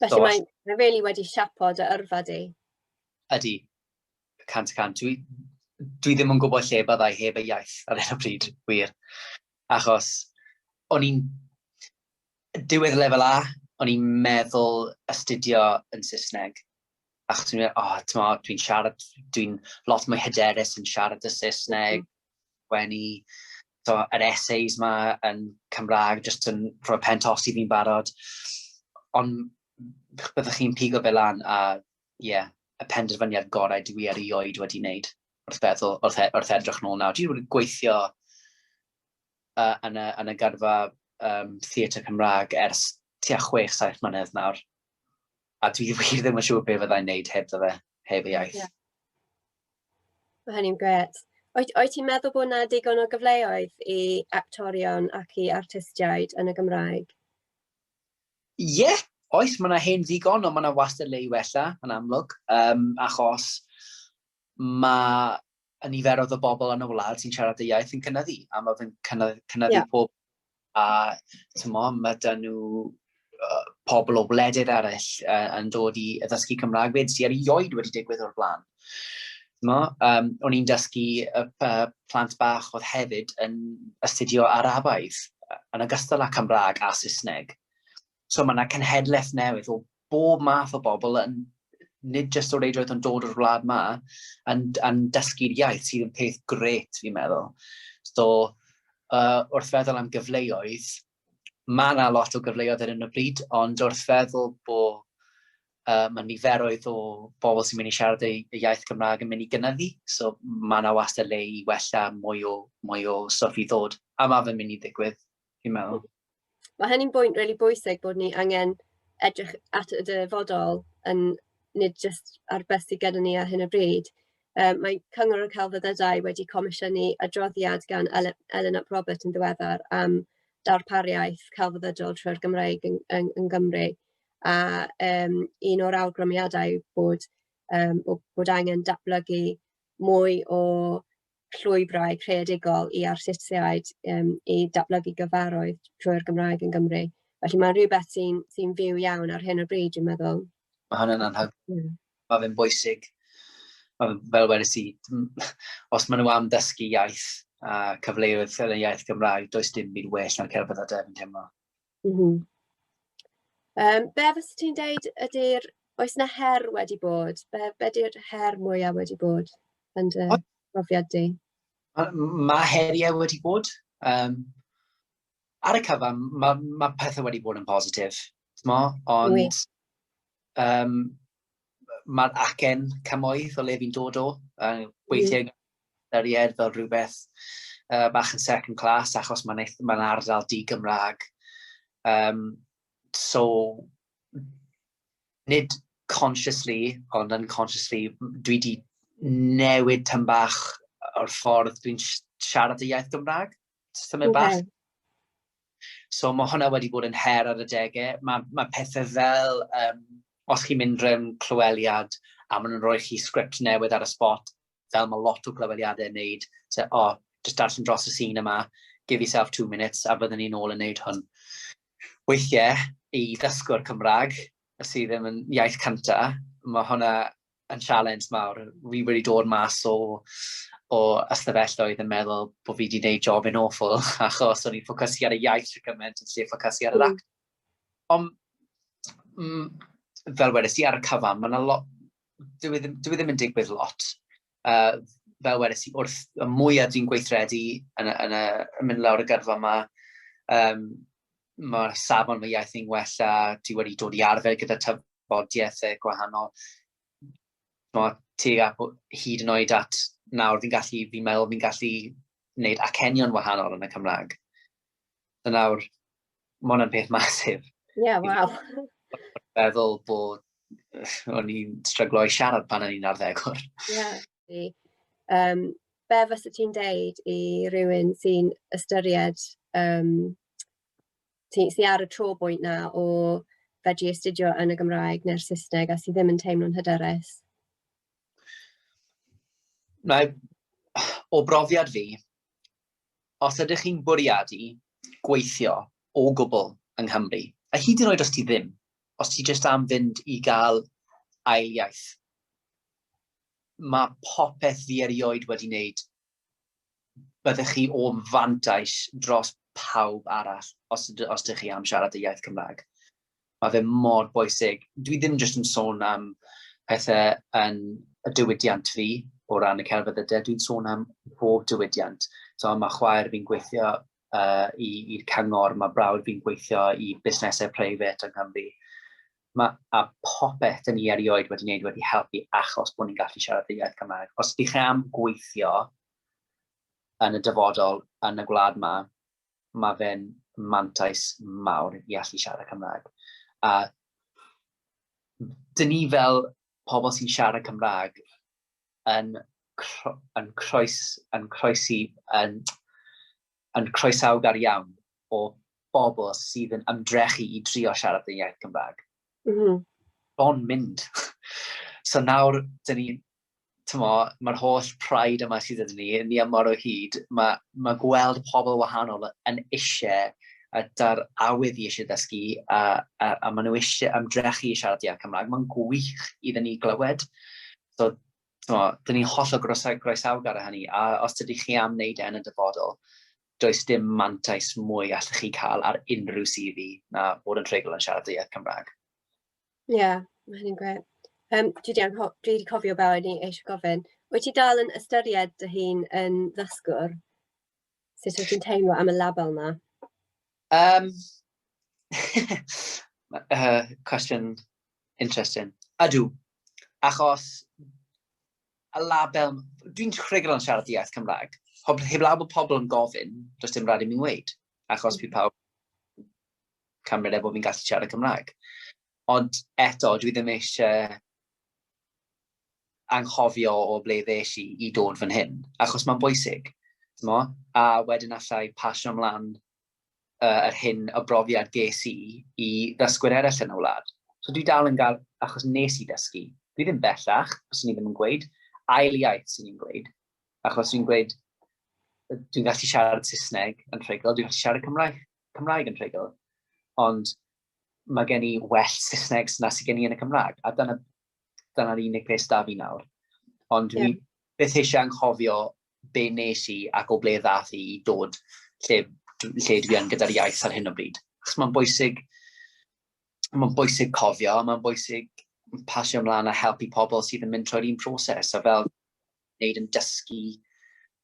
Felly so, mae'n mae really wedi siapo dy yrfa di. Ydy, 100%. Dwi, dwi ddim yn gwybod lle byddai heb y iaith ar hyn o bryd, wir. Achos o'n i'n diwedd lefel A, o'n i'n meddwl astudio yn Saesneg. Achos o'n i'n meddwl, oh, t'mo', dwi'n siarad, dwi'n lot mwy hyderus yn siarad y Saesneg, sgwennu, so, yr essays ma yn Cymraeg, jyst yn rhoi pen tost i fi'n barod. Ond byddwch chi'n pigo fe lan a, ie, yeah, y penderfyniad gorau dwi erioed wedi wneud wrth feddwl, wrth, e, wrth edrych nôl nawr. Dwi wedi gweithio yn, y, yn y gyrfa theatr Cymraeg ers tua 6-7 mlynedd nawr. A dwi wir ddim yn siŵr be fyddai'n neud heb fe, heb y iaith. Yeah. Mae hynny'n gret. Wyt, wyt ti'n meddwl bod yna digon o gyfleoedd i actorion ac i artistiaid yn y Gymraeg? Ie, yeah, oes, mae yna hen ddigon, ond mae yna wastad le i wella, yn amlwg, achos mae y niferoedd o bobl yn y wlad sy'n siarad y iaith yn cynyddu, a mae fe'n cynyddu, cynyddu yeah. pob... A tymo, mae dyn nhw uh, pobl o wledydd eraill yn dod i ddysgu Cymraeg fyd, sy'n erioed wedi digwydd o'r blaen. Tymo, o'n i'n dysgu y plant bach oedd hefyd yn astudio Arabaidd, yn ogystal â Cymraeg a Saesneg. So mae yna cenhedlaeth newydd o bob math o bobl yn, nid jyst o reidrwydd yn dod o'r wlad ma, yn, yn dysgu'r iaith sydd yn peth gret, fi'n meddwl. So, wrth feddwl am gyfleoedd, mae yna lot o gyfleoedd ar hyn o bryd, ond wrth feddwl bod mae niferoedd o bobl sy'n mynd i siarad y, y iaith Gymraeg yn mynd i gynyddu, so mae yna wastad le i wella mwy o, mwy o stwff i ddod, a mae fe'n mynd i ddigwydd, fi'n meddwl. Mae hynny'n bwynt rili bwysig bod ni angen edrych at y dyfodol yn nid jyst ar beth sydd gyda ni ar hyn o bryd. Mae Cyngor y Celfyddydau wedi comisiynu adroddiad gan Ele- Elen ap Robert yn ddiweddar am darpariaeth celfyddydol trwy'r Gymraeg yng yng yng Nghymru. A yym un o'r awgrymiadau bod yym bod angen datblygu mwy o llwybrau creadigol i artistiaid yym i datblygu gyfarwydd trwy'r Gymraeg yn Gymru. Felly mae'n rhywbeth sy'n sy fyw iawn ar hyn o bryd, dwi'n meddwl. Mae hwnna'n anhygoel. Mae fe'n bwysig. Mae fel wedes i, os maen nhw am dysgu iaith a cyfleoedd yn y iaith Gymraeg, does dim byd well na'r celfyddydau, fi'n teimlo. Be fysa ti'n deud ydy'r Oes 'na her wedi bod? Be be 'di'r her mwyaf wedi bod yn dy brofiad di? Mae heriau wedi bod. Ar y cyfan, mae ma pethau wedi bod yn positif, t'mo', ond mae'r acen cymoedd o le fi'n dod o, weithiau ystyried fel rhywbeth bach yn second class achos mae'n ma ardal di-Gymraeg. So, nid consciously, ond unconsciously, dwi 'di newid tam bach o'r ffordd dwi'n siarad y iaith Gymraeg. Jyst tamed bach. So mae hwnna wedi bod yn her ar adegau. Mae ma pethau fel, os chi'n mynd rhwng clyweliad a maen nhw'n rhoi chi sgript newydd ar y spot, fel mae lot o glyweliadau yn neud, so, "Oh, just darllen dros y scene yma, give yourself 2 minutes a byddwn ni'n ôl yn neud hwn." Weithiau, i ddysgwr Cymraeg, sydd ddim yn iaith cynta, mae hwnna yn challenge mawr. Fi wedi dod mas o ystafelloedd yn meddwl bod fi wedi gwneud job yn awful achos o'n i'n ffocysu ar y iaith trwy gymaint yn lle ffocysu ar yr act. Ond fel wedes i, ar y cyfan, mae yna lot, dyw e ddim yn digwydd lot. Fel wedes i, wrth y mwyaf dwi'n gweithredu yn mynd lawr y gyrfa yma, mae'r safon fy iaith i'n gwella, dwi wedi dod i arfer gyda tafodiaethau gwahanol. Mae tuag at hyd yn oed at nawr fi'n meddwl fi'n gallu gwneud acenion wahanol yn y Cymraeg. So nawr, mae hwnna'n peth massive. Ie, yeah, waw. Meddwl bod o'n i'n stryglo i siarad pan o'n i'n arddegwr. Ie. Yeah. Be fysa ti'n deud i rywun sy'n ystyried, sy ar y trobwynt 'na o fedru astudio yn y Gymraeg neu'r Saesneg a sydd ddim yn teimlo'n hyderus? Mae, o brofiad fi, os ydych chi'n bwriadu gweithio o gwbl yng Nghymru, a hyd yn oed os ti ddim, os ti jyst am fynd i gael ail iaith, mae popeth fi erioed wedi wneud, byddech chi o fantais dros pawb arall os ydych chi am siarad y iaith Cymraeg. Mae fe mor bwysig. Dwi ddim jyst yn sôn am pethau yn y diwydiant fi o ran y celfyddydau, dwi'n sôn am bob diwydiant. So mae chwaer fi'n gweithio i'r cyngor, mae brawd fi'n gweithio i busnesau preifat yng Nghymru. A popeth dyn ni erioed wedi wneud wedi helpu achos bod ni'n gallu siarad y iaith Cymraeg. Os ydych chi am gweithio yn y dyfodol yn y gwlad yma, mae fe'n mantais mawr i allu siarad Cymraeg. A dyn ni fel pobl sy'n siarad Cymraeg yn croesawgar iawn o bobl sydd yn ymdrechu i drio siarad y iaith Cymraeg. Bon mynd. So nawr, dyn ni, mae'r holl pride yma sydd ydyn ni, ni yma o hyd, mae gweld pobl wahanol yn eisiau a da'r awydd i eisiau dysgu a maen nhw eisiau ymdrechu i siarad iaith Cymraeg, mae'n gwych iddyn ni glywed. So, dyn ni'n hollol groesawgar ar hynny, a os ydych chi am wneud e yn y dyfodol, does dim mantais mwy allwch chi cael ar unrhyw CV na bod yn rhugl yn siarad y iaith Cymraeg. Ie, yeah, mae hynny'n grêt. Dwi 'di cofio be o'n i eisiau gofyn. Wyt ti dal yn ystyried dy hun yn ddysgwr? Sut wyt ti'n teimlo am y label 'na? Cwestiwn interesting. Ydw, achos y label. Dwi'n rhugl yn siarad iaith Cymraeg. Heblaw bod pobl yn gofyn, does dim rhaid i mi weud, achos fi pawb cymryd e bod fi'n gallu siarad Cymraeg. Ond eto, dwi ddim eisiau anghofio o ble ddes i i dod fan hyn, achos mae'n bwysig. T'mo? A wedyn allai pasio ymlaen yr hyn y brofiad ges i i ddysgwyr eraill yn y wlad. So dwi dal yn gael, achos nes i ddysgu. Dwi ddim bellach, os ni ddim yn gweud, ail iaith sy'n ni'n gweud. Achos dwi'n gweud, dwi'n gallu siarad Saesneg yn rhugl, dwi'n gallu siarad Cymraeg yn rhugl, ond mae gen i well Saesneg na sydd gen i yn y Cymraeg, a dyna'r unig peth da fi nawr. Ond dwi byth eisiau anghofio be nes i ac o ble ddath i i dod lle dwi yn gyda'r iaith ar hyn o bryd. Achos mae'n bwysig cofio, mae'n bwysig. pasio ymlaen a helpu pobl sydd yn mynd trwy'r un proses, a fel wneud yn dysgu,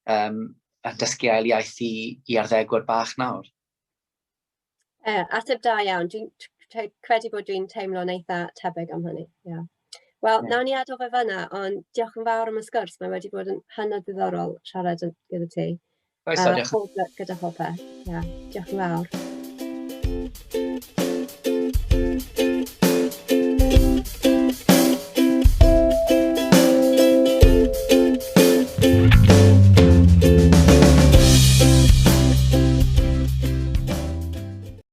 yn dysgu ail iaith i arddegwyr bach nawr. Ateb da iawn. Dwi'n credu bod dwi'n teimlo'n eitha tebyg am hynny. Yeah. Wel, yeah. Nawn ni adael fe fyna, ond diolch yn fawr am y sgwrs. Mae wedi bod yn hynod ddiddorol siarad gyda ti. Croeso, diolch. Pob lwc gyda phopeth. Yeah, diolch yn fawr.